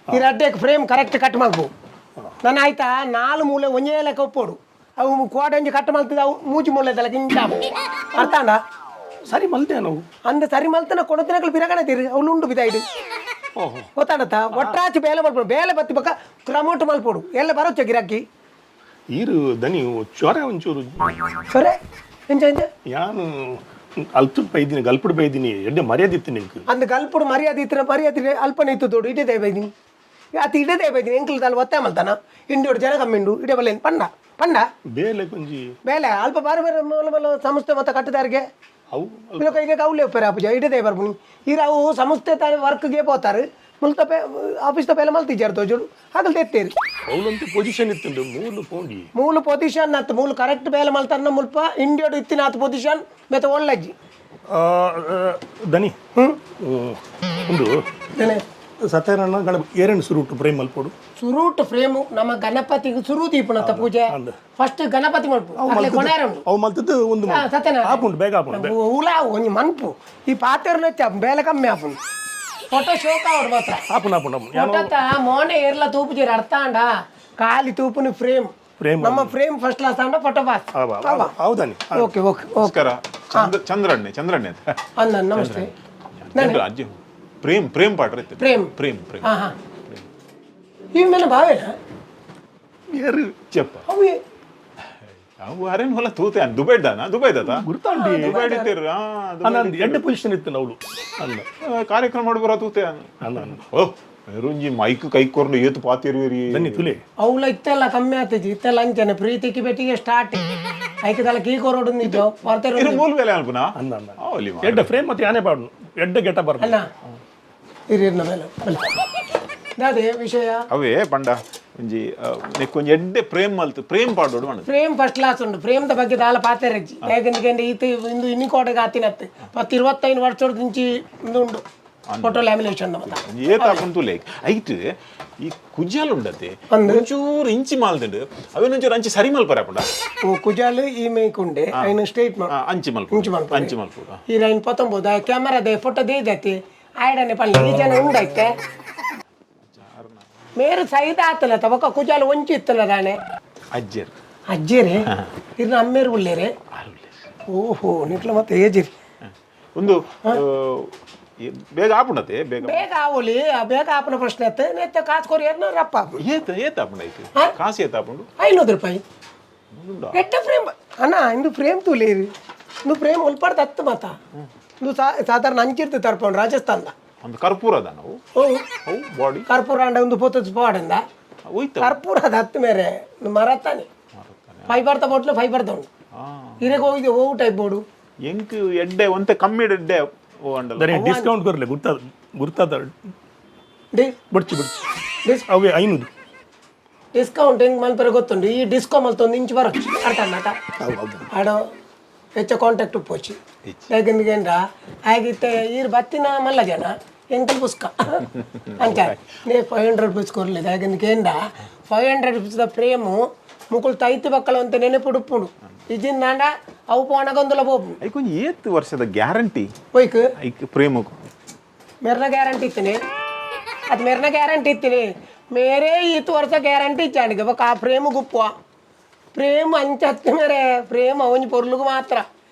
ಈ ರಡ್ಡೆಕ್ frame correct cut ಮಲ್ಪು. ನನ್ನ ಆಯ್ತಾ ನಾಲ್ ಮೂಲೆ ಒಂಜೇ ಲೆಕ್ಕ ಒಪ್ಪೋಡು. ಅವು ಕೋಡೆ ಒಂಜಿ ಕಟ್ ಮಲ್ತದ, ಅವು ಮೂಜಿ ಮೂಲೆ ತಲಕ ಇಂಚ ಅರ್ಥಾಂಡ? ಸರಿ ಮಲ್ತೆ ನಾವು. ಅಂದ ಸರಿ ಮಲ್ತನ ಕೊಡತಿನಕಲು ಪಿರಗಣ ತೀರು ಅವ್ಲು ಉಂಡು ಬಿದಾಯ್ಡು. ಓಹೋ. ಗೊತ್ತಾಡತ್ತ? ಒಟ್ರಾಚಿ ಬೇಲೆ ಮಲ್ಪಡು, ಬೇಲೆ ಬತ್ತಿ ಬಕ್ಕ ಕ್ರಮೋಟ್ ಮಲ್ಪೋಡು, ಎಲ್ಲ ಬರೋಚ್ಚ ಗಿರಾಕಿ. ಈರು ದನಿ ಚೊರೆ ಒಂಚೂರು. ಸರಿ, ಎಂಚ ಎಂಚ? ಯಾನು ಅಲ್ತುಡ್ ಬೈದಿನಿ, ಗಲ್ಪುಡ್ ಬೈದಿನಿ, ಎಡ್ಡೆ ಮರ್ಯಾದೆ ಇತ್ತು ನಿಂಕ್. ಅಂದ್ ಗಲ್ಪುಡು ಮರ್ಯಾದೆ ಇತ್ತಿನ ಮರ್ಯಾದೆ ಅಲ್ಪನೆ ಇತ್ತು ತೋಡು ಇಡೇ ಬೈದಿನಿ ಅತಿ ಇಡೇ ಬೈದಿನಿ. ಎಂಕಲ್ ತಾಲ್ ಒತ್ತೆ ಮಲ್ತಾನ ಇಂಡೋಡು ಜನ ಕಮ್ಮಿಂಡು ಇಡೇ ಬಲ್ಲೇನು ಪಂಡ ಪಂಡ. ಬೇಲೆ ಕೊಂಜಿ. ಬೇಲೆ ಅಲ್ಪ ಬಾರಿ ಬೇರೆ ಮೂಲ ಮೂಲ ಸಂಸ್ಥೆ ಮತ್ತೆ ಕಟ್ಟದಾರಿಗೆ. ಅವು. ಇಲ್ಲಕ ಇದಕ್ಕೆ ಅವ್ಲೇ ಉಪ್ಪೇರ ಪೂಜೆ ಇಡದೇ ಬರ್ಬುನಿ. ಈರ ಅವು ಸಂಸ್ಥೆ ತಾನೆ ವರ್ಕ್ಗೆ ಪೋತಾರೆ, ಮುಲ್ತ ಪೇ ಆಫೀಸ್ ತ ಪೇಲೆ ಮಲ್ತಿಜಾರ ತೋಜುಡು ಹಾಗಲ್ ತೆತ್ತೇರಿ. ಅವಲಂತೆ ಪೊಸಿಷನ್ ಇತ್ತುಂಡು ಮೂಲು ಪೋಂಡಿ. ಮೂಲು ಪೊಸಿಷನ್ ಅತ್ತು, ಮೂಲು ಕರೆಕ್ಟ್ ಬೇಲೆ ಮಲ್ತಾರನ ಮುಲ್ಪ ಇಂಡಿಯೋಡು ಇತ್ತಿನ ಆತು ಪೊಸಿಷನ್ ಮತ್ತೆ ಒಳ್ಳಜ್ಜಿ. ಆ, ಆ, ದನಿ. ಒಂದು ಏನೇ? ಸತ್ಯನಾರಾಯಣ ಗಣ ಏರಣ್ಣು ಸುರುಟು ಪ್ರೇಮ್ ಮಲ್ಪೋಡು. ಸುರೂಟ್ ಫ್ರೇಮು ನಮ್ಮ ಗಣಪತಿಗೆ ಸುರು ದೀಪಣತ್ತ ಪೂಜೆ. ಅಂದ್. ಫಸ್ಟ್ ಗಣಪತಿ ಮಲ್ಪು, ಅಕ್ಲೆ ಕೊಣಾರ ಉಂಡು. ಅವು ಮಲ್ತದ್ದು ಒಂದು. ಹಾ, ಸತ್ಯನಾರಾಯಣ. ಆಪುಂಡು, ಬೇಗ ಆಪುಂಡು. ಉಲ ಒಂಜಿ ಮನ್ಪು ಈ ಪಾತೆರ್ನ ಬೇಲೆ ಕಮ್ಮಿ ಆಪುಂಡು, ಫೋಟೋ ಶೋಕ್ ಆವಡು ಮಾತ್ರ. ಆಪುಂಡು ಆಪುಂಡು ಆಪುಂಡು ಯಾನೋ. ಫೋಟೋತ ಮೋನೆ ಏರ್ಲ ತೂಪುಜೇರು ಅರ್ಥ ಆಂಡ? ಖಾಲಿ ತೂಪುನಿ ಫ್ರೇಮ್. ಫ್ರೇಮ್. ನಮ್ಮ frame first class ಆಂಡ ಫೋಟೋ ಪಾಸ್. ಹೌದಾನಿ. Okay okay okay. ನಮಸ್ಕಾರ, ಚಂದ್ರ ಚಂದ್ರಣ್ಣೆ ಚಂದ್ರಣ್ಣೆ ಅಂತ. ಅಣ್ಣ ನಮಸ್ತೆ. ಚಂದ್ರ ಅಜ್ಜಿ ಪ್ರೇಮ್ ಪ್ರೇಮ್ ಪಾಟ್ರ ಇತ್ತು. ಪ್ರೇಮ್. ಪ್ರೇಮ್ ಪ್ರೇಮ್. ಹಾ ಹಾ, ಈ ಮೇಲೆ ಭಾವೇನ? ಏರು. ಚಪ್ಪ. ಅವು. ಅವು ಅರೇನ್ ಹೊಲ ತೂತೆ ಅನ್ ದುಬೈದಾನ ದುಬೈದಾತ. ಗುರ್ತಾಂಡಿ. ದುಬೈ ಇಟ್ಟಿರು. ಅನ್ನ ಎಡ್ಡೆ ಪೊಸಿಷನ್ ಇತ್ತು ಅವಳು ಅಲ್ಲ? ಕಾರ್ಯಕ್ರಮ ಮಾಡಿ ಬರ ತೂತೆ ಅನ್. ಅನ್ನ ಅನ್ನ. ಓ ರುಂಜಿ ಮೈಕ್ ಕೈ ಕೊರ್ನು ಏತು ಪಾತಿರುವಿರಿ. ದನಿ ತುಲೆ. ಅವಳ ಇತ್ತೆಲ್ಲ ಕಮ್ಮಿ ಆತಿಜಿ, ಇತ್ತೆಲ್ಲ ಅಂಚನೆ ಪ್ರೀತಿకి ಬೆಟ್ಟಿಗೆ ಸ್ಟಾರ್ಟ್ ಐಕದಲ್ಲ ಕೀ ಕೊರೋಡು ನಿಜ ಬರ್ತಾರೆ. ಇರು ಮೂಲ ಬೇಲೆ ಅನ್ಪುನಾ. ಅನ್ನ ಅನ್ನ. ಅವಲಿ. ಎಡ್ಡೆ ಫ್ರೇಮ್ ಮತ್ತೆ ಯಾನೇ ಪಾಡು, ಎಡ್ಡೆ ಗೆಟ ಬರ್ದು. ಅಣ್ಣ ಇರಿರ್ನ ಮೇಲೆ ಬಲೆ. ದಾದೆ ವಿಷಯ? ಅವೇ ಪಂಡ ಒಂಜಿ ನೆಕ್ ಒಂಜಿ ಎಡ್ಡೆ ಪ್ರೇಮ್ ಮಲ್ತು ಪ್ರೇಮ್ ಪಾಡೋಡು ಮಣ್ಣು. Frame first class ಉಂಡು. ಫ್ರೇಮ್ದ ಬಗ್ಗೆ ದಾಲ ಪಾತೆರಜ್ಜಿ, ಯಾಕಂದ್ರೆ ಈತ ಇಂದು ಇನ್ನಿ ಕೋಟೆಗೆ ಆತಿನತ್ತು 10 25 ವರ್ಷದ ಇಂಚಿ ಇಂದು ಉಂಡು ಫೋಟೋ ಲ್ಯಾಮಿನೇಷನ್ ಮತ್ತೆ. ಒಂಜಿ ಏತ್ ಆಪುಂಡು ತುಲೆ ಐಟ್ ಈ ಕುಜಾಲ್ ಉಂಡತೆ. ಅಂದ್. ಒಂಚೂರು ಇಂಚಿ ಮಾಲ್ದುಂಡು, ಅವೇನು ಒಂಚೂರು ಅಂಚಿ ಸರಿ ಮಲ್ಪರೆ ಆಪುಂಡ? ಓ ಕುಜಾಲ್ ಈ ಮೇಕುಂಡೆ ಐನು ಸ್ಟ್ರೈಟ್ ಅಂಚಿ ಮಲ್ಪು. ಇಂಚಿ ಮಲ್ಪು. ಅಂಚಿ ಮಲ್ಪು. ಈ ರೈನ್ ಪತ್ತೊಂಬುದು ಕ್ಯಾಮರಾ they photo ದೇದತಿ ಆಯ್ಡನೆ ಪಲ್ಲೆ ಈ ಜನ ಉಂಡೈತೆ ಮೇರು ಸೈದ ಆತನ ತಬಕ ಕುಜಾಲ್ ಒಂಚಿ ಇತ್ತಲ್ಲ ದಾನೆ. ಅಜ್ಜರ್. ಅಜ್ಜೇರೆ ಇರ್ನ ಅಮ್ಮೇರು ಉಳ್ಳೇರೆ? ಓಹೋ, ನಿಟ್ಲ ಮತ್ತೆ ಏಜಿರಿ. ಒಂದು ಈ ಬೇಗ ಆಪುಂಡತೆ ಬೇಗ. ಬೇಗ ಆವೊಲಿ, ಆ ಬೇಗ ಆಪನ ಪ್ರಶ್ನೆ ಅತ್ತೆ ನೆತ್ತ ಕಾಸು ಕೊರಿ ಏರ್ನ ರಪ್ಪ ಆಪುಂಡು. ಏತ ಏತ ಆಪುಂಡ ಐಕ್? ಹಾ? ಕಾಸು ಏತ ಆಪುಂಡು? 500 ರೂಪಾಯಿ. ಉಂಡಾ? ಎಟ್ಟ ಫ್ರೇಮ್ ಅಣ್ಣ, ಇಂದು ಫ್ರೇಮ್ ತೂಲೇರಿ, ಇಂದು ಫ್ರೇಮ್ ಉಲ್ಪಡ್ದು ಹತ್ತು ಮಾತ ಇಂದು ಸಾಧಾರಣ ಅಂಚಿರ್ತು ತರ್ಪೌಂಡು ರಾಜಸ್ಥಾನದ. ಒಂದು ಕರ್ಪೂರ ಅದ ನಾವು. ಓ. ಅವು ಬಾಡಿ. ಕರ್ಪೂರ ಅಂಡ ಒಂದು ಪೋತ ಪೋಡಂದ. ಹೋಯ್ತ. ಕರ್ಪೂರ ಹತ್ತು ಮೇರೆ ಮರತ್ತಾನೆ ಫೈಬರ್ ತ ಬೋಟ್ಲು ಫೈಬರ್ ಉಂಡು. ಇರಗೆ ಹೋಗಿದೆ ಓ ಟೈಪ್ ಬೋರ್ಡು. ಎಂಕ್ ಎಡ್ಡೆ ಒಂತೆ ಕಮ್ಮಿ ಎಡ್ಡೆ ಓ ಅಂಡಲ. ದನಿ ಡಿಸ್ಕೌಂಟ್ ಕೊರ್ಲೆ, ಗುರ್ತಾದ ಗುರ್ತಾದ. ಡಿ ಬಡ್ಚಿ ಬಡ್ಚಿ. ಡಿಸ್ ಅವೇ 500. ಡಿಸ್ಕೌಂಟ್ ಹೆಂಗ್ ಮಲ್ಪರೆ ಗೊತ್ತುಂಡು, ಈ ಡಿಸ್ಕೋ ಮಲ್ತೊಂದು ಇಂಚು ಬರೋಚ್ಚು ಅರ್ಥ ನಾಟ. ಹೌದು ಹೌದು. ಆಡೋ ಹೆಚ್ಚ ಕಾಂಟ್ಯಾಕ್ಟ್ ಉಪ್ಪೋಚಿ, ಯಾಕಂದ್ರೆ ಆಗಿತ್ತೆ ಈರ್ ಬತ್ತಿನ ಮಲ್ಲ ಜನ ಎಂಕಲ್ ಪುಸ್ಕ ಅಂಚ ನೇ 500 ರುಪೀಸ್ ಕೊರ್ಲಿದೆ. ಯಾಕಂದ್ರೆ ಏಂಡ 500 ರುಪೀಸ್ the frame ಮುಕುಲ್ ತೈತಿ ಬಕ್ಕಳ ಅಂತ ನೆನಪುಡುಪ್ಪುಡು ಇಜಿಂದಾಂಡ ಅವು ಪೋಣಗೊಂದುಲ ಬೋಪು. ಐಕ್ ಒಂಜಿ ಏತ್ ವರ್ಷದ ಗ್ಯಾರಂಟಿ? ಒಯ್ಕ್? ಐಕ್ ಪ್ರೇಮకు. ಮೆರ್ನ ಗ್ಯಾರಂಟಿ ಇತ್ತೀನಿ ಅದು, ಮೆರ್ನ ಗ್ಯಾರಂಟಿ ಇತ್ತೀನಿ ಮೇರೆ ಈತು ವರ್ಷ ಗ್ಯಾರಂಟಿ ಇಚ್ಚಾಣಿಗೆ ಬೊಕ ಆ ಫ್ರೇಮ್ ಗುಪ್ಪುವ ಫ್ರೇಮ್ ಅಂಚ ಹತ್ತು ಮೇರೆ ಫ್ರೇಮ್ ಒಂಜಿ ಪೊರ್ಲುಗು ಮಾತ್ರ.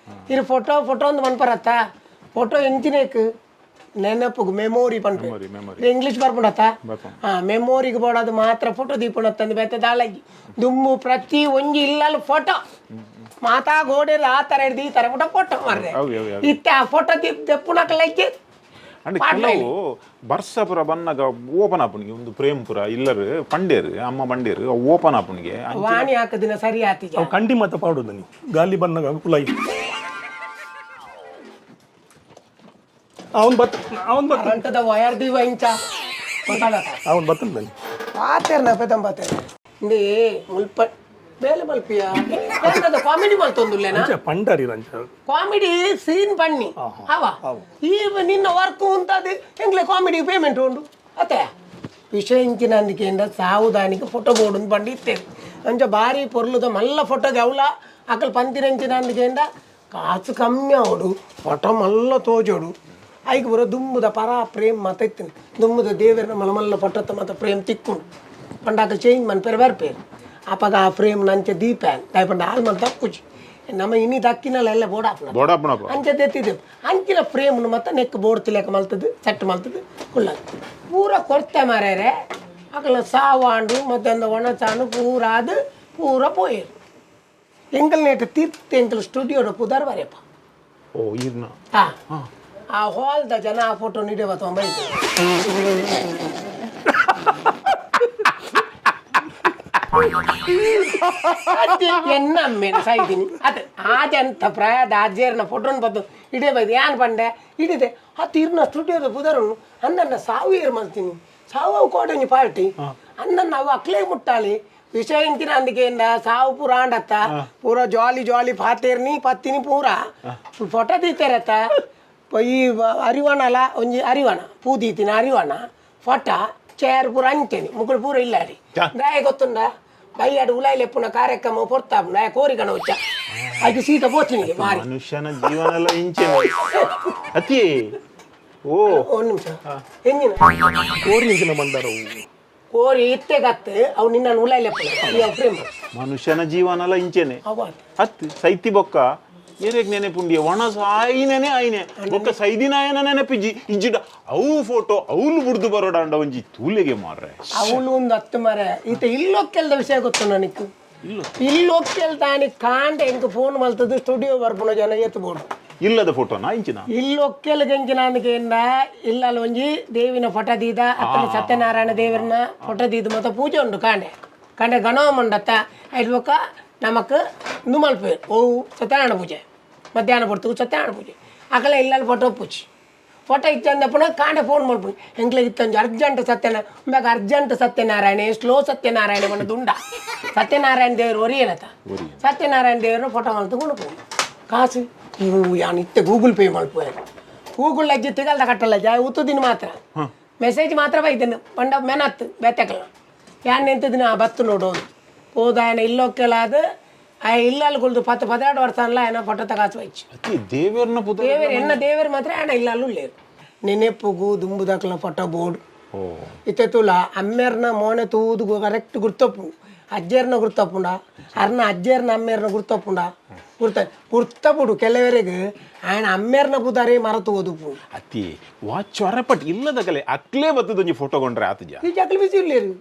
ಇರು ಫೋಟೋ ಫೋಟೋ ಒಂದು ಮನ್ಪರತ್ತ ಫೋಟೋ ಎಂಚಿನೇಕ್ ನೆನಪುಗು ಮೆಮೊರಿ ಪನ್ಪೆ. Memory, memory. English ಬರ್ಪುಂಡತ್ತ? ಬರ್ಪುಂಡು. ಹಾ, ಮೆಮೊರಿಗೆ ಬೋಡದು ಮಾತ್ರ ಫೋಟೋ ದೀಪುಣತ್ತಂದು ಬೇತೆ ದಾಳಗಿ ದುಮ್ಮು ಪ್ರತಿ ಒಂಜಿ ಇಲ್ಲಲ್ ಫೋಟೋ ಮಾತಾ ಗೋಡೆಲ್ಲ ಆ ಥರ ಹಿಡ್ದು ಈ ಥರ ಫೋಟೋ ಫೋಟೋ ಮಾರ್ರೆ. ಅವು, ಅವು, ಅವು. ಇತ್ತೆ ಆ ಫೋಟೋ ದೆಪ್ಪುನಕಲೈಕೆ. ಅಂಡ್ ಕೆಲವು ಬರ್ಸ ಪುರ ಬನ್ನಗ ಓಪನ್ ಆಪುನಿಗೆ ಒಂದು ಪ್ರೇಮ್ ಪುರ ಇಲ್ಲರು ಪಂಡೇರು ಅಮ್ಮ ಪಂಡೇರು ಅವು ಓಪನ್ ಆಪುನಿಗೆ. ವಾಣಿ ಹಾಕದಿನ ಸರಿ ಆತಿಜ. ಅವು ಕಂಡಿ ಮತ್ತೆ ಪಾಡು ದನಿ, ಗಾಲಿ ಬನ್ನಾಗ ಕುಲಾಯಿ ಅವನ್ ಬತ್ ಅವನ್ ಬತ್. ಕರಂಟದ ವಯರ್ ದೀವ ಇಂಚ ಗೊತ್ತಾಗತ್ತ? ಅವನ್ ಬತ್ತನ್ ದನಿ. ಪಾತೆರ್ನ ಪೆದಂಬಾತೆರ್ ಇಂದೇ ಮುಲ್ಪ ಬೇಲೆ ಮಲ್ಪಿಯ ಕಾಮಿಡಿ ಮಲ್ತೊಂದುಲ್ಲೇನಾ? ಅಂಚ ಪಂಡಾರಿ ರಂಚ. ಕಾಮಿಡಿ ಸೀನ್ ಬನ್ನಿ ಅವ ಈ ನಿನ್ನ ವರ್ಕ್ ಉಂಟದು ಎಂಗ್ಲೆ ಕಾಮಿಡಿ ಪೇಮೆಂಟ್ ಉಂಡು ಅತ್ತೆ ವಿಷಯ ಇಂಚಿನ ಅಂದಿಕೆಂಡ ಸಾವುದಾನಿಗೆ ಫೋಟೋ ಬೋರ್ಡ್ ಒಂದು ಬಂಡಿ ಇತ್ತೇವೆ ಅಂಚ ಬಾರಿ ಪೊರ್ಲುದ ಮಲ್ಲ ಫೋಟೋಗೆ ಅವಲ ಅಕಲ್ ಪಂತಿರಂಚಿನ ಅಂದಿಕೆಂಡ ಕಾಸು ಕಮ್ಮಿ ಅವಡು ಫೋಟೋ ಮಲ್ಲ ತೋಜೋಡು ಐಕ್ ಬರೋ ದುಂಬುದ ಪರ ಪ್ರೇಮ್ ಮಾತ ಇತ್ತಿನ. ದುಮ್ಮದ ದೇವರನ ಮಲಮಲ್ಲ ಪಟ್ಟತ್ತ ಮತ್ತು ಫ್ರೇಮ್ ತಿಕ್ಕೊಂಡು ಪಂಡಾಕ ಚೇಂಜ್ ಮನ್ಪೇರು ಬರ್ಪೇರು ಅಪಗ ಆ ಫ್ರೇಮ್ ನಂಚೆ ದೀಪ ದಾಯ ಪಂಡ ಹಾಲ್ ಮನ್ ತಕ್ಕುಜಿ ನಮ್ಮ ಇನಿ ದಕ್ಕಿನಲ್ಲ ಎಲ್ಲ ಬೋರ್ಡ್ ಹಾಪುನ ಬೋಡಪ್ಪನಪ್ಪ. ಅಂಚೆ ತೆತ್ತಿದೆ ಅಂಚಿನ ಫ್ರೇಮ್ ಮತ್ತೆ ನೆಕ್ ಬೋರ್ಡ್ ತಿಲಕ ಮಲ್ತದ್ದು ಸೆಟ್ ಮಲ್ತದ್ದು ಕುಳ್ಳದು ಪೂರ ಕೊರ್ತೆ ಮಾರ್ಯಾರೆ ಅಕಲ ಸಾವಾಂಡು ಮತ್ತೆ ಒಂದು ಒಣಚಾಂಡು ಪೂರ ಅದು ಪೂರ ಪೋಯಿರು ಎಂಕಲ್ ನೇಟ ತೀರ್ಥ ಎಂಕಲ್ ಸ್ಟುಡಿಯೋಡ ಪುದಾರ್ ಬರೆಯಪ್ಪ. ಓ, ಈರ್ನ? ಹಾ, ಆ ಹಾಲ್ದ ಜನ ಆ ಫೋಟೋ ನೀಡೇ ತೊಂಬ. ಎನ್ನ ಅಮ್ಮೇನ ಸಾಯ್ತೀನಿ ಅದೇ ಆಜಂತ ಪ್ರಾಯದ ಅಜ್ಜೇರ್ನ ಫೋಟೋನ್ ಬದ್ದು ಇಡೇ ಬೈದು ಯಾನ್ ಪಂಡೆ ಹಿಡಿದೆ ಆ ತೀರ್ನ ಸ್ಟುಡಿಯೋದ ಪುದರನ್ನು ಅಂದನ್ನ ಸಾವು ಏರ್ ಮಾಡ್ತೀನಿ, ಸಾವು ಅವು ಕೋಡಂಜಿ ಪಾರ್ಟಿ ಅಂದನ್ನ ಅವು ಅಕ್ಲೇ ಮುಟ್ಟಾಲಿ ವಿಷಯ ಇಂತಿನ ಅಂದಿಕೆಯಿಂದ ಸಾವು ಪೂರ ಆಂಡತ್ತ ಪೂರ ಜಾಲಿ ಜಾಲಿ ಪಾತೇರ್ನಿ ಪತ್ತಿನಿ ಪೂರ ಫೋಟೋ ದೀತೇರತ್ತ. ಈ ಅರಿವಾಣಲ ಒಂಜಿ ಅರಿವಾಣ ಪೂ ದೀತಿನ ಅರಿವಾಣ ಫೋಟೋ ಚೇರ್ ಪೂರ ಅಂಚೇನಿ ಮುಗುಳು ಪೂರ ಇಲ್ಲ ರೀ. ದಾಯ ಗೊತ್ತುಂಡ ಬೈಯಾಡು ಉಲಾಯಿಲೆ ಪುನ ಕಾರ್ಯಕ್ರಮ ಪೊರ್ತಾ ನಾಯ ಕೋರಿ ಗಣ ಉಚ್ಚ ಅದಕ್ಕೆ ಸೀತ ಪೋಚಿನಿಗೆ ಮಾರಿ. ಮನುಷ್ಯನ ಜೀವನ ಎಲ್ಲ ಇಂಚೆನೆ ಅತಿ ಓ. ಒಂದು ನಿಮಿಷ, ಹೆಂಗಿನ? ಕೋರಿ ಇಂಚಿನ ಮಂದಾರ. ಕೋರಿ ಇತ್ತೆ ಗತ್ತು ಅವು ನಿನ್ನ ಉಲಾಯಿಲೆ ಪುನ ಫ್ರೇಮ್. ಮನುಷ್ಯನ ಜೀವನ ಎಲ್ಲ ಇಂಚೆನೆ. ಅವ. ಹತ್ತು ಸೈತಿ ಬೊಕ್ಕ ಏರೇಗ್ ನೆನೆಪುಂಡಿಯ ಒಣ ಸಾಯಿನೇ ಆಯ್ನೆ ಬೊಕ್ಕ ಸೈದಿನಾಯನ ನೆನಪಿಜ್ಜಿ ಇಜ್ಜಿಡ ಅವು ಫೋಟೋ ಅವನು ಬುಡ್ದು ಬರೋಡಾಂಡ ಒಂಜಿ ತೂಲೆಗೆ ಮಾರ್ರೆ. ಅವಳು ಒಂದು ಹತ್ತು ಮರ ಈತ ಇಲ್ಲೊಕ್ಕೆಲ್ದ ವಿಷಯ ಗೊತ್ತು ನನಗೆ. ಇಲ್ಲೊಕ್ಕೆಲ್ ತಾನಿ ಕಾಂಡ ಎಂಕ್ ಫೋನ್ ಮಲ್ತದ್ದು ಸ್ಟುಡಿಯೋ ಬರ್ಪುನ ಜನ ಎತ್ತು ಬೋಡು. ಇಲ್ಲದ ಫೋಟೋನಾ ಇಂಚಿನ? ಇಲ್ಲೊಕ್ಕೆಲ್ ಗೆಂಚಿನ ಅಂದಕೆಂದ ಇಲ್ಲಲ್ ಒಂಜಿ ದೇವಿನ ಫೋಟೋ ದೀದ ಅತ್ತನ ಸತ್ಯನಾರಾಯಣ ದೇವರನ್ನ ಫೋಟೋ ದೀದ ಮತ್ತೆ ಪೂಜೆ ಉಂಡು ಕಾಂಡೆ ಕಾಂಡೆ ಗಣವ ಮಂಡತ್ತ ಐದು ಬೊಕ್ಕ ನಮಕ್ ಇಂದು ಮಲ್ಪೇರು ಓ ಸತ್ಯನಾರಾಯಣ ಪೂಜೆ ಮಧ್ಯಾಹ್ನ ಪೊರ್ತುಗು ಸತ್ಯನಾರಾಯಣ ಪೂಜೆ ಅಕಲ ಇಲ್ಲಲ್ ಫೋಟೋ ಪೂಜೆ ಫೋಟೋ ಇತ್ತಂದಪ್ಪನ ಕಾಂಡೆ ಫೋನ್ ಮಲ್ಪು ಎಂಕ್ಲೆ ಇತ್ತೊಂಜಿ ಅರ್ಜೆಂಟ್ ಸತ್ಯನ ಇಂಬಾಗ ಅರ್ಜೆಂಟ್ ಸತ್ಯನಾರಾಯಣ ಸ್ಲೋ ಸತ್ಯನಾರಾಯಣ ಪಂಡ ದುಂಡ ಸತ್ಯನಾರಾಯಣ ದೇವರು ಒರಿಯನತ ಸತ್ಯನಾರಾಯಣ ದೇವರನ್ನ ಫೋಟೋ ಮಲ್ತು ಪೋ ಕಾಸು ಇವು ಯಾನ್ ಇತ್ತೆ ಗೂಗಲ್ ಪೇ ಮಲ್ಪುವೆ. ಗೂಗಲ್ ಅಜ್ಜಿ ತಿಗಲ್ದ ಕಟ್ಟಲ್ಲ ಜಾಯ್ ಉತ್ತು ದಿನ ಮಾತ್ರ ಮೆಸೇಜ್ ಮಾತ್ರ ಬೈದನು ಪಂಡ ಮೆನತ್ ಬೆತ್ತಕಲ ಯಾನ್ ನಿಂತದಿನ ಆ ಬತ್ತು ನೋಡೋದು ಹೋದಾಯನ ಇಲ್ಲೊಕ್ಕೆಲಾದ ಆ ಇಲ್ಲಲ್ಲಿ ಕುಳ್ದು 10 12 ವರ್ಷ ಅಲ್ಲ ಏನ ಫೋಟೋ ಕಾಸು ವಚ್ಚು. ಅತಿ ದೇವರನ್ನ ಪುದ. ದೇವರು ಎನ್ನ ದೇವರು ಮಾತ್ರ ಆಣ ಇಲ್ಲ ಅಲ್ಲೂ ನೆನೆಪುಗು ದುಂಬುದಕ್ಲ ಫೋಟೋ ಬೋರ್ಡ್. ಓ. ಇತ್ತೆ ತುಲ ಅಮ್ಮೇರ್ನ ಮೋನೆ ತೂದು ಕರೆಕ್ಟ್ ಗುರ್ತಪ್ಪು ಅಜ್ಜೇರ್ನ ಗುರ್ತಪ್ಪುಂಡ ಅರ್ನ ಅಜ್ಜೇರ್ನ ಅಮ್ಮೇರ್ನ ಗುರ್ತಪ್ಪುಂಡ ಗುರ್ತ ಗುರ್ತಪುಡು ಕೆಲವರಿಗೆ ఆయన ಅಮ್ಮೇರ್ನ ಪುದಾರಿ ಮರತು ಓದುಪು. ಅತಿ ವಾ ಚೊರಪಟ್ ಇಲ್ಲದ ಕಲೆ ಅಕ್ಲೇ ಬತ್ತದೊಂಜಿ ಫೋಟೋ ಕೊಂಡ್ರೆ ಆತಜ. ಈ ಅಕಲ್ ಬಿಸಿ ಇರ್ಲೇರು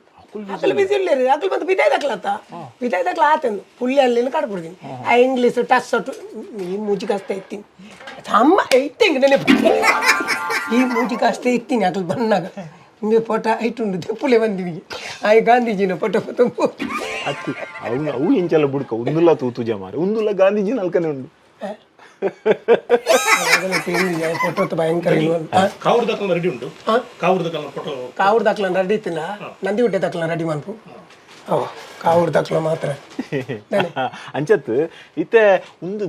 ಅಕಲ್ ಬಿಸಿ ಇರ್ಲೇರು ಅಕಲ್ ಬಂದು ಬಿದಾಯ್ ದಕ್ಲತ್ತ ಬಿದಾಯ್ ದಕ್ಲ ಆತಂದು ಪುಳ್ಳಿ ಅಲ್ಲಿ ಕಾಡ್ಬಿಡ್ತೀನಿ ಆ ಇಂಗ್ಲೀಷ್ ಟಸ್ ಈ ಮೂಜಿ ಕಷ್ಟ ಇತ್ತೀನಿ ಅಮ್ಮ ಇತ್ತೆಂಗೆ ನೆನಪು ಈ ಮೂಜಿ ಕಷ್ಟ ಇತ್ತೀನಿ ಅಕಲ್ ಬನ್ನಾಗ ಹಿಂಗೆ ಫೋಟೋ ಐಟುಂಡು ದೆಪ್ಪುಲೆ ಬಂದಿವಿ ಆ ಗಾಂಧೀಜಿನ ಫೋಟೋ ಫೋಟೋ. ಅತಿ ಅವು ಅವು ಇಂಚೆಲ್ಲ ಬುಡ್ಕ ಉಂದುಲ್ಲ ತೂತುಜ ಮಾರೆ ಉಂದುಲ್ಲ ಗಾಂಧೀಜಿ ನಾಲ್ಕನೇ ಉಂಡು. ಫೋಟೋ ಭಯಂಕರ ಇಲ್ವ? ಕಾವೂರು ದಕ್ಕಲ ರೆಡಿ ಉಂಟು, ಕಾವೂರು ದಕ್ಕಲ ಫೋಟೋ. ಕಾವೂರು ದಾಖಲ ರೆಡಿ ಇತ್ತಿನ ನಂದಿ ಹುಟ್ಟೆ ದಾಖಲ ರೆಡಿ ಮನ್ಪು ಅವ ಕಾವೂರು ದಾಖಲ ಮಾತ್ರ. ಅಂಚತ್ ಇತ್ತೆ ಒಂದು